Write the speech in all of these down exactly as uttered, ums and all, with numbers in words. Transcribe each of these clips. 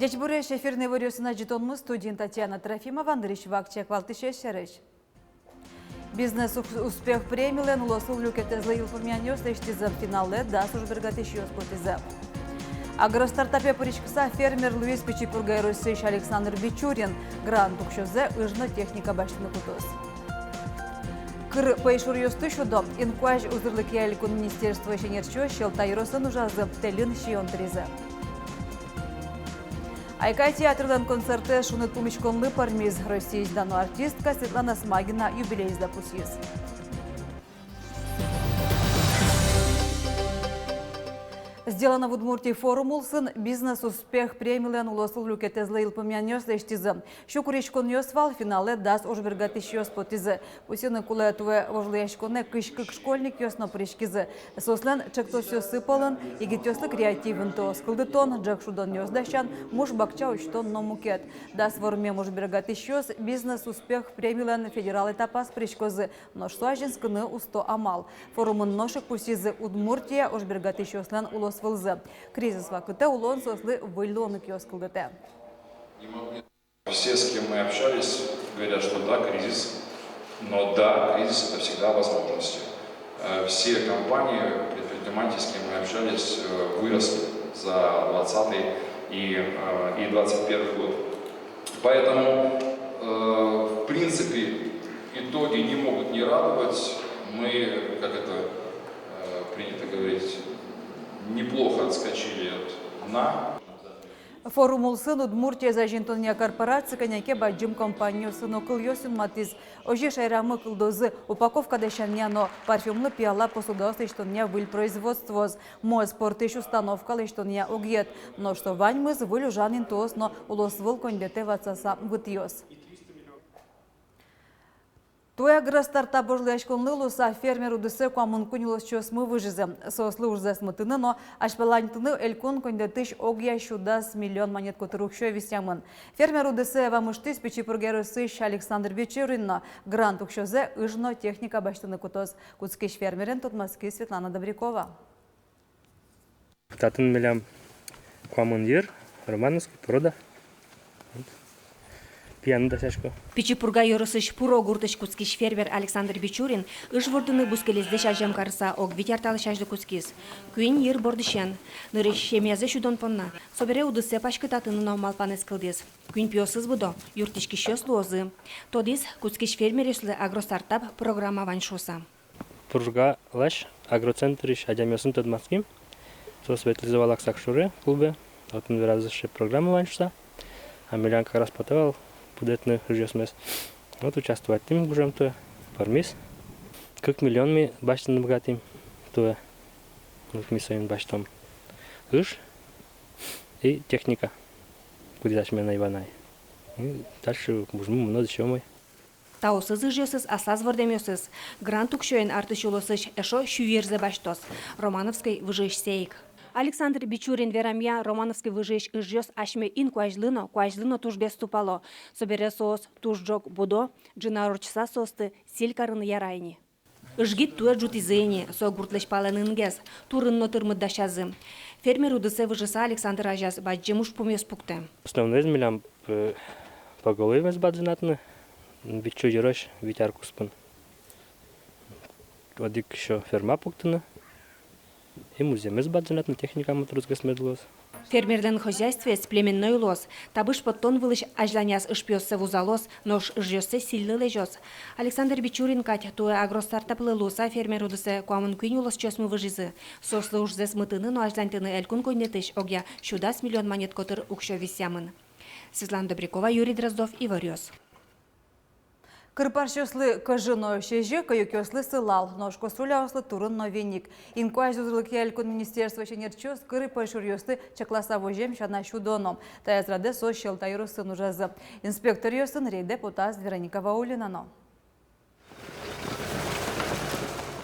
Ӟечбуресь! Эфирын «Иворъёс», нош ӝытонмы, студиын Татьяна Трофимова. Нырысь вакчияк валтӥсез сярысь. «Бизнес Ус-, Успех» премилэн улосвыл люкетэзлы йылпумъянъёс лэсьтӥзы, финалэ дас ужбергатӥсьёс потӥзы. Агростартапе пыриськыса фермер луиз Пичи Пурга ёросысь Александр Бичурин. Грант уксёзэ ыж но техника басьтыны кутоз. Кыр пӧйшуръёсты сюдо. Инкуазь узырлыкъя элькун министерствоысь ӧнерчиос Сьӧлта ёросын ужазы, тэльын сиён тыризы. «Айкай» театрлэн концертэз шуныт пумиськонлы пӧрмиз. Россиысь дано артистка Светлана Смагина юбилейзэ пусйиз. «Сделано в Удмуртии» форум улсын «Бизнес Успех» премилэн улосвыл люкетэзлы йылпумъянъёс лэсьтӥзы. Сю куриськонъёс вал, финалэ дас ужбергатӥсьёс потӥзы. Пусйыны кулэ, туэ вожвылъяськонэ кызь кык школьникъёс но пыриськизы. Соослэн ӵектосъёссы пӧлын егитъёслы креатив интыос кылдытон, ӝӧк шудонъёс дасян, муш бакча усьтон но мукет. Дас вормем ужбергатӥсьёс «Бизнес Успех» премилэн федерал этапаз пыриськозы, нош со азинскыны усто амал. Форумын нош ик пусйизы Удмуртия ужбергатӥсьёслэн улосвылзы. Кризис вакытэ улон соослы выль луонлыкъёс кылдытэ. Все, с кем мы общались, говорят, что да, кризис, но да, кризис — это всегда возможности. Э, все компании, предприниматели, с кем мы общались, э, выросли за двадцатый и, э, и двадцать первый год. Поэтому, э, в принципе, итоги не могут не радовать. Мы, как это, э, принято говорить, неплохо отскочили от дна. Форум улсын Удмуртиез азинтонъя корпорация кӧня ке бадӟым компаниосын но кылъёс юнматӥз. Озьы шаерамы кылдозы упаковка дасянъя но парфюмлы пиала посудаос лэсьтонъя выль производствоос, муэс пӧртӥсь установка лэсьтонъя огъет. Нош со ваньмыз выль ужан интыос но улосвыл коньдэтэ ватсаса вытъёс. Туэ агростартап вожвылъяськонлы луыса фермер удысэ куамын куинь улосчиосмы выжизы. Соослы ужзэс мытыны но азьпаланьтыны элькун коньдэтысь огъя сю дас миллион манет котыр уксё висъямын. Фермер удысэ вамыштӥз Пичи Пурга ёросысь Александр Бичурин но. Грант уксёзэ ыж но техника басьтыны кутоз. Кутскись фермерен тодматскиз Светлана Добрякова. Татын милям куамын йыр, романовский порода. Пияны дасясько. Пичи Пурга ёросысь Пуро гуртысь кутскись фермер Александр Бичурин ыж вордыны бускелезлэсь азям карыса ог вить ар талэсь азьло кутскиз. Куинь йыр бордысен. Нырысь семьязэ сюдон понна. Собере удысэ паськытатыны но малпанэз кылдӥз. Куинь пиосыз будо, юрттӥськисьёс луозы. Тодӥз, кутскись фермеръёслы агростартап программа вань шуыса. Пургалась агроцентрысь адямиосын тодматским. Соос ветлӥзы вал Аксакшуре клубе, отын веразы, сыӵе программа вань шуыса. А милям как раз потэ вал будэтыны ыжъёсмес. Вот участвоватьтӥм гужем туэ, пӧрмиз. Кык миллион ми басьтыны быгатӥм туэ. Вот ми соин басьтом ыж и техника, кудӥз асьме ӧй вал на. И дальше ужмы мыноз ещё умой. Таосыз ыжъёсыз аслаз вордэмъёсыз. Грант уксёен артысь улосысь эшшо сю йырзэ басьтоз. Романовской выжыысьсэ ик. Александр Бичурин верамъя, Романовской выжыысь ыжъёс асьме инкуазьлы но, куазьлы но тужгес тупало. Собере соос туж ӝог будо, ӝыны ар ортчыса соосты сӥль карыны яра ини. Ыж гид туэ ӝутӥзы ини, со гуртлэсь палэн ингес, турын но тырмыт дасязы. Фермер удысэ выжыса, Александр азяз бадӟым ужпумъёс пуктэ. Основноез милям, э, поголовьемес бадӟынатыны, витьсю йырозь вить ар куспын. Одӥг ещё ферма пуктыны. И музъеммес бадӟынатыны, техникамы тросгес мед луоз. Фермерлэн хозяйствоез племенной луоз. Табыш поттон вылысь азьланяз ыжпиоссэ вузалоз, нош ыжъёссэ сӥльлы лэзёз. Александр Бичурин кадь туэ агростартаплы луыса фермер удысэ куамын куинь улосчиосмы выжизы. Соослы ужзэс мытыны но азьланьтыны элькун коньдэтысь огъя сю дас миллион манет котыр уксё висъямын. Светлана Добрякова, Юрий Дроздов, Иворъёс. Кырпарсьёслы кӧжы но сезьы, кӧюкъёслы сылал, нош косуляослы турын но веник. Инкуазь узырлыкъя элькун министерствоысь ӧнерчиос кыр пӧйшуръёсты чакласа возем сяна сюдоно. Таяз радэ соос Сьӧлта ёросын ужазы. Инспекторъёсын рейдэ потаз Вероника Ваулина но.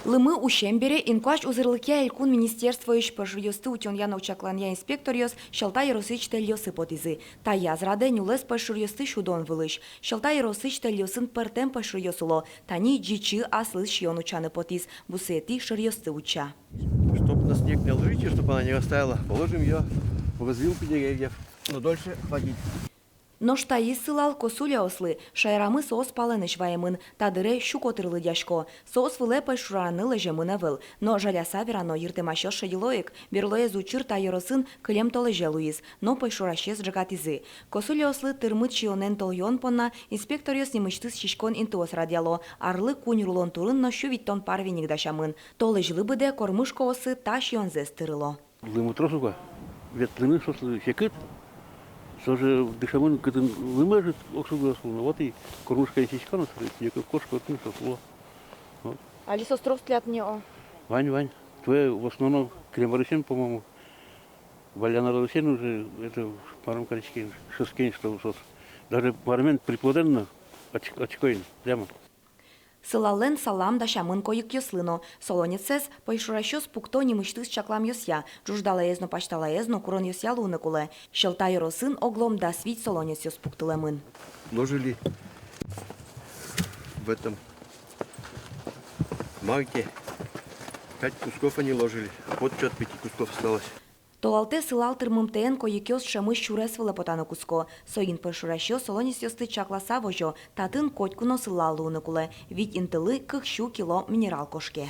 Лымы усем бере, инкуазь узырлыкъя элькун министерствоысь пӧйшуръёсты утёнъя но чакланъя инспекторъёс Сьӧлта ёросысь тэльёсы потӥзы. Таяз радэ нюлэс пӧйшуръёсты сюдон вылысь. Сьӧлта ёросысь тэльёсын пӧртэм пӧйшуръёс уло. Тани ӟичы аслыз сиён утчаны потӥз, бусыетӥ шыръёсты утча. Чтоб на снег не ложите, чтоб она не растаяла, положим её в развилку деревьев. Но дольше хватить. Нош таиз сылал косулеослы. Шаерамы соос палэнысь ваемын, та дыре сю котыр лыдъясько. Соос вылэ пӧйшураны лэземын ӧвӧл, но жаляса верано, йыртэмасьёс шедьыло ик. Берлоез учыр та ёросын кылем толэзе луиз, но пӧйшурасьёс ӝегатӥзы. Косулеослы тырмыт сиёнэн толъён понна инспекторъёс нимысьтыз сиськон интыос радъяло. Арлы куинь рулон турын но сю витьтон пар веник дасямын. Толэзьлы быдэ кормыж коосы та сиёнзэс тырыло. Лымы трос уг-а, ветлыны соослы секыт. Со же дышемын, кытын лымы ӧжыт, огшоры ӧз луы. Вот и кормыж каен сиськон, сыӵе, кошко отын, соос уло. Вот. Али соос трос тӥляд ни, о? Вань, вань. Туэ в основном кылем арысен, по-моему, валлян арысен уже, это, марым кариське, шӧдске, что соос. Даже марымен, приплодэн но, оч-, очкоен, прямо. Сылаллэн салам дасямын койыкъёслы но. Солонецез пӧйшурасьёс пукто нимысьтыз чакламъёсъя, ӝуждалаез но, пасьталаез но куронъёсъя луыны кулэ. Сьӧлта ёросын оглом дас вить солонецъёс пуктылэмын. Ложили в этом магте. Пять кусков они ложили. Вот чё-то пяти кусков осталось. Толалтэ сылал тырмымтэен койыкъёс ӵемысь сюрес вылэ потаны кутско. Соин пӧйшурасьёс солонецъёсты чакласа возё, татын котьку но сылал луыны кулэ, вить интылы кык сю кило минерал кошке.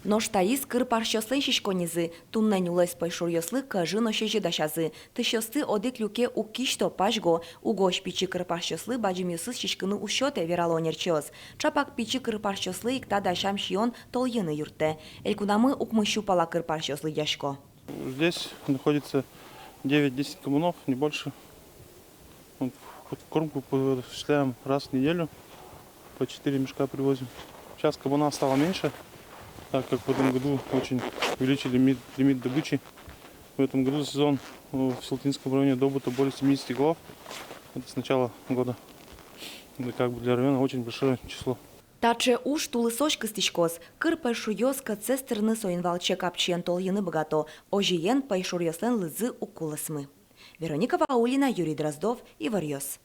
Нош таиз кыр парсьёслэн сиськоннизы. Туннэ нюлэс пӧйшуръёслы кӧжы но сезьы дасязы. Тысьёсты одӥг люке уг кисьто, пазьго. Угось пичи кыр парсьёслы бадӟымъёсыз сиськыны уз сётэ, верало ӧнерчиос. Ӵапак пичи кыр парсьёслы ик та дасям сиён толйыны юрттэ. Элькунамы укмыс сю пала кыр парсьёс лыдъясько. Здесь находится девять-десять комунов, не больше. Вот, вот кормку осуществляем раз в неделю, по четыре мешка привозим. Сейчас комуна стало меньше, так как в этом году очень увеличили лимит, лимит добычи. В этом году за сезон, э, в Сюлтинском районе добыто более семидесяти голов. Это с начала года. Это как бы для района очень большое число. Таӵе уж тулысозь кыстӥськоз. Кыр пӧйшуръёс кӧтсэс тырны, соин валче капчиен толйыны быгато. Озьыен, пӧйшуръёслэн лызы уг кулэсмы. Вероника Ваулина, Юрий Дроздов, «Иворъёс».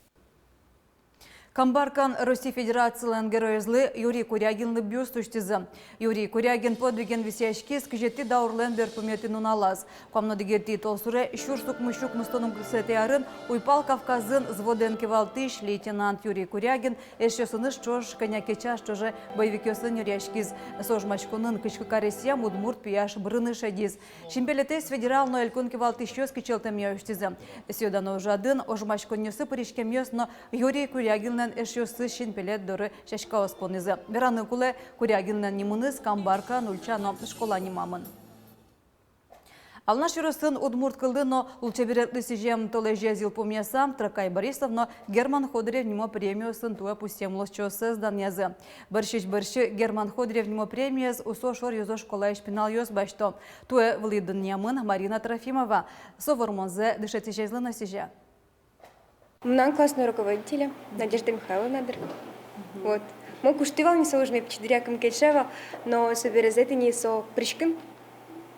Камбаркаын Россия Федерацилэн Геройезлы Юрий Курягинлы бюст усьтӥзы. Юрий Курягин подвиген висъяськиз кызетӥ даурлэн берпуметӥ нуналаз. Куамын одӥгетӥ толсуре, сюрс укмыс сю укмыстон укмысэтӥ арын, Уйпал Кавказын взводэн кивалтӥсь лейтенант Юрий Курягин эшъёсыныз ӵош кӧня ке час ӵоже боевикъёсын нюръяськиз. Со ожмаськонын кызь кык аресъем удмурт пияш бырыны шедиз. Синпелетэз федерал но элькун кивалтӥсьёс кичӧлтэмъя усьтӥзы. Сӥё-дано ужрадын ожмаськонъёсы пыриськемъёс но Юрий Курягинлэн эшъёсыз синпелет доры сяськаос понӥзы. Вераны кулэ, Курягинлэн нимыныз Камбаркаын ульча но школа нимамын. Алнаш ёросын удмурт кыллы но лулчеберетлы сӥзем толэзез йылпумъяса, Трокай Борисов но Герман Ходырев нимо премиосын туэ пусъем улосчиоссэс данъязы. Бӧрсьысь бӧрсьы Герман Ходырев нимо премиез Усо шор ёзо школаысь пиналъёс басьто. Туэ вылӥ данъямын Марина Трофимова. Со вормонзэ дышетӥсезлы но сӥзе. Мынам классной руководителе Надежда Михайловна дыр. Вот. Мон куштӥ вал ни солы, ужме пичи дыръя кыӵе ке кельше вал, но собере тӥни со пыриськыны,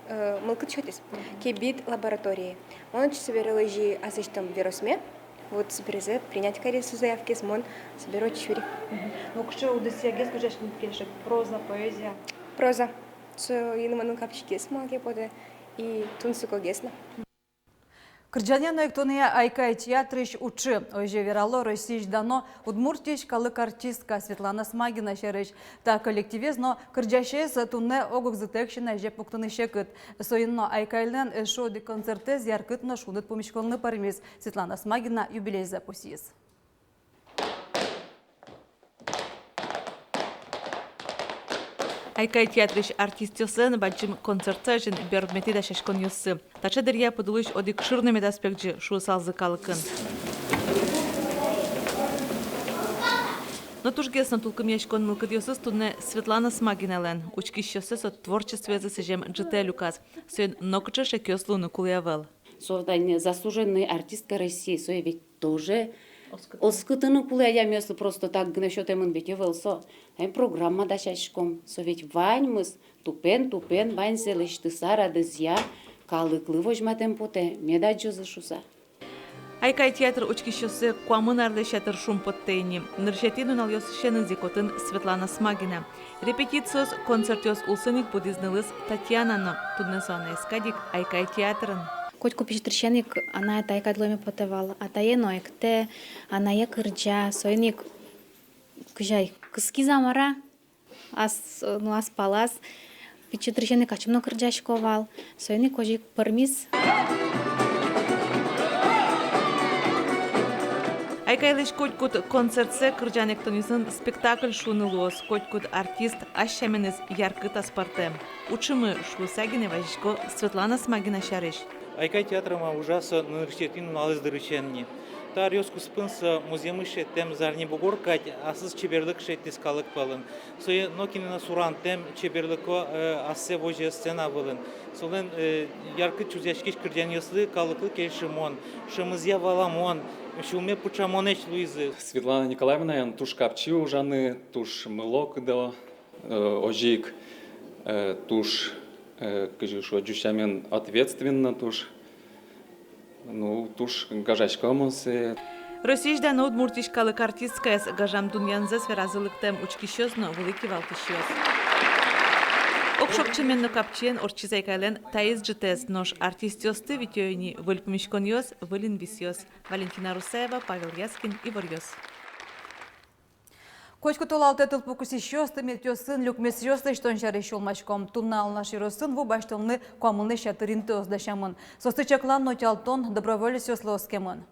э, мылкыд сётӥз. Кебит лабораторие. Мон отчы собере лэзи аслэсьтым веросме. Вот собере принять кариз со заявкаез, мон собере отчы сюри. Мгм. Ну, кыӵе удысъя гес кужаськыны кельше, проза, поэзия? Проза. Со инмыным капчигес малы ке потэ, и тунсыкогес но. Кырӟанъя но эктонъя «Айкай» театрысь уӵы. Озьы верало Россиысь дано Удмуртиысь калык артистка Светлана Смагина сярысь. Та коллективез но кырӟасез туннэ ог-огзытэк син азе пуктыны секыт. Соин но «Айкайлэн» эшшо одӥг концертэз яркыт но шуныт пумиськонлы пӧрмиз. Светлана Смагина юбилейзэ пусйиз. «Айкай» театрысь артистъёслэн бадӟым концертсы азьын берпуметӥ дасяськонъёссы. Таӵе дыръя пыд улысь одӥг шыр но медаз пегӟы, шуысалзы калыкын. Но тужгес но тулкымъяськон мылкыдъёсыз туннэ Светлана Смагиналэн. Учкисьёссэ со творчествоезлы сӥзем ӝытэ люказ. Соин нокыӵе шекъёс луыны кулэ ӧвӧл. Со тани заслуженный артистка России, сое ведь тоже оскытыны кулэ, адямиослы просто так гинэ сётэмын ведь ӧвӧл со. Тани программа дасяськом, со ведь ваньмыз тупен-тупен, ваньзэ лэсьтыса, радызъя, калыклы возьматэм потэ, мед адӟозы шуса. «Айкай» театр учкисьёссэ куамын арлэсь ятыр шумпоттэ ини. Нырысетӥ нуналъёсысеныз ик отын Светлана Смагина. Репетициос, концертъёс улсын ик будӥз нылыз Татьяна но. Туннэ со анайскадик «Айкай» театрын. Котьку пичи дырысен ик анай-атай кадь луэме потэ вал. Атае но эктэ, анае кырӟа, соин ик кызьы ай кыскиз-а, мар-а, ас, ну, ас палаз. Пичи дырысен ик ачим но кырӟасько вал, соин ик озьы ик пӧрмиз. «Айкайлэсь» котькуд концертсэ кырӟан-эктонъёсын спектакль шуыны луоз, котькуд артист ас сяменыз яркыт аспӧртэм. Учымы шуыса гинэ вазисько Светлана Смагина сярысь. «Айкай» театрын ма ужа со нырысетӥ нуналэз дырысен ни. Та аръёс куспын со музъемысь шедьтэм «Зарни бугор» кадь аслыз чеберлык шедьтӥз калык пӧлын. Сое нокинэн но сурантэм чеберлыко, э, ассэ возе сцена вылын. Солэн, э, яркыт чузъяськись кырӟанъёслы калыклы кельшымон, шӧмызъя валамон, сюлме пыӵамонэсь луизы. Светлана Николаевнаен туж капчи ужаны, туж мыло-кыдо, э, озьы ик, э, туж, э, кызьы шуо, ӟуч сямен ответственно туж. Ну, туж гажасько мон сое. Россиысь дано Удмуртиысь калык артисткаез гажам дунъянзэс веразы лыктэм учкисьёс но вылӥ кивалтӥсьёс. Огшокчемен но капчиен ортчиз «Айкайлэн» таиз ӝытэз, нош артистъёсты витё ини выль пумиськонъёс, выль инвисъёс. Валентина Русаева, Павел Яскин, «Иворъёс». Котькуд толалтэ тылпу кысӥсьёс тыметъёсын люкмесъёс лэсьтон сярысь сюлмасько. Туннэ Алнаш ёросын ву басьтонлы куамынлэсь ятыр интыос дасямын. Соосты чаклан но ӧтялтон доброволецъёслы оскемын.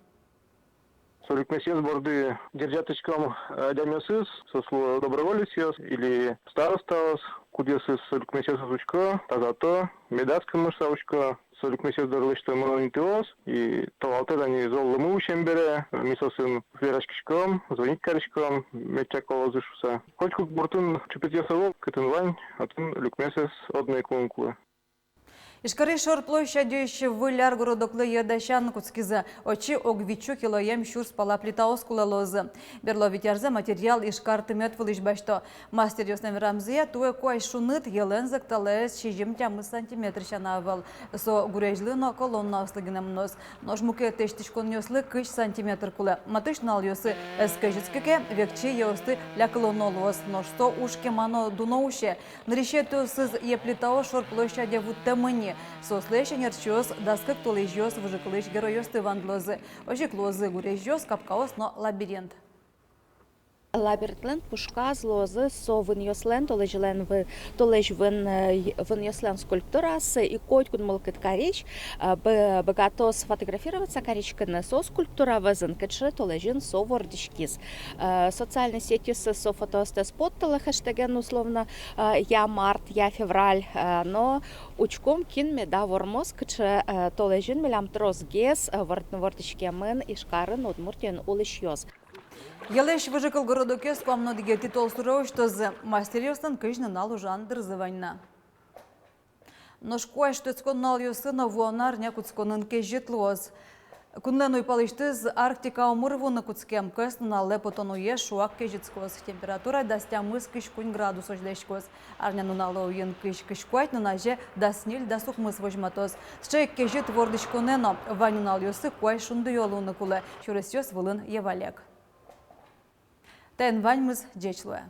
Со люкмесъёс борды герӟаськом, э, адямиосыз, соос луо доброволецъёс или старостаос, кудъёсыз со люкмесъёсыз учко, тазато, медаз кынмы шуыса учко. Со люкмесъёс доры лэсьто мынон интыос, и толалтэ тани зол лымы усем бере, ми соосын вераськиськом, звонить кариськом, мед чаклалозы шуыса. Котькуд гуртын чупетъёс ӧвӧл, кытын вань, отын люкмесэз одно ик луыны кулэ. Ижкарысь шор площадьысь Выль ар городоклы йӧ дасян кутскизы. Отчы ог витьсю килоем сюрс пала плитаос кулэ луозы. Берло вить арзэ материал Ижкар тымет вылысь басьто. Мастеръёслэн верамзыя, туэ куазь шуныт, йӧлэн зӧкталаез сизьым-тямыс сантиметр сяна ӧвӧл. Со гурезьлы но колоннаослы гинэ мыноз. Нош мукет эштӥськонъёслы кызь сантиметр кулэ. Матысь нуналъёсы ӧз кезьытскы ке, векчи йӧосты лякылоно луоз. Нош со уж кема но дуно усе. Нырысетӥосыз йӧ плитаос шор площаде вуттэмын ни. Соослэсь ӧнерчиос дас кык толэзьёс выжыкылысь геройёсты вандылозы. Озьы ик луозы гурезьёс, капкаос но лабиринт. Лабиринтлэн пушказ луозы со вынъёслэн, толэзьлэн вы-, толэзь вын-, э, вынъёслэн скульптураоссы, и котькуд мылкыд карись, э, бы-, быгатоз фотографироваться кариськыны со скульптура вӧзын, кыӵе толэзьын со вордӥськиз. Э, социальной сетьёсы со фотоостэс поттылэ хэштеген, условно, э, «Я март», «Я февраль», э, но учком, кин меда вормоз, кыӵе, э, толэзьын милям тросгес, э, ворд-, вордӥськемын Ижкарын, Удмуртиын улӥсьёс. Йӧлэсь выжыкыл городокез куамын одӥгетӥ толсуре усьтозы. Мастеръёслэн кызь нунал ужан дырзы вань на. Нош куазь шутэтскон нуналъёсы но вуоно арня кутсконын кезьыт луоз. Кунлэн уйпалысьтыз Арктика омыр вуыны кутскем. Кӧснуналэ потон уе шуак кезьытскоз. Температура дас тямыс-кызь куинь градусозь лэсьтӥськоз. Арнянуналэ уйин кызь-кызь куать, нуназе дас ньыль-дас укмыс возьматоз. Сыӵе ик кезьыт вордӥськонэ но вань нуналъёсы куазь шундыё луыны кулэ. Сюресъёс вылын йӧ валег. Таин ваньмыз, ӟеч луэ.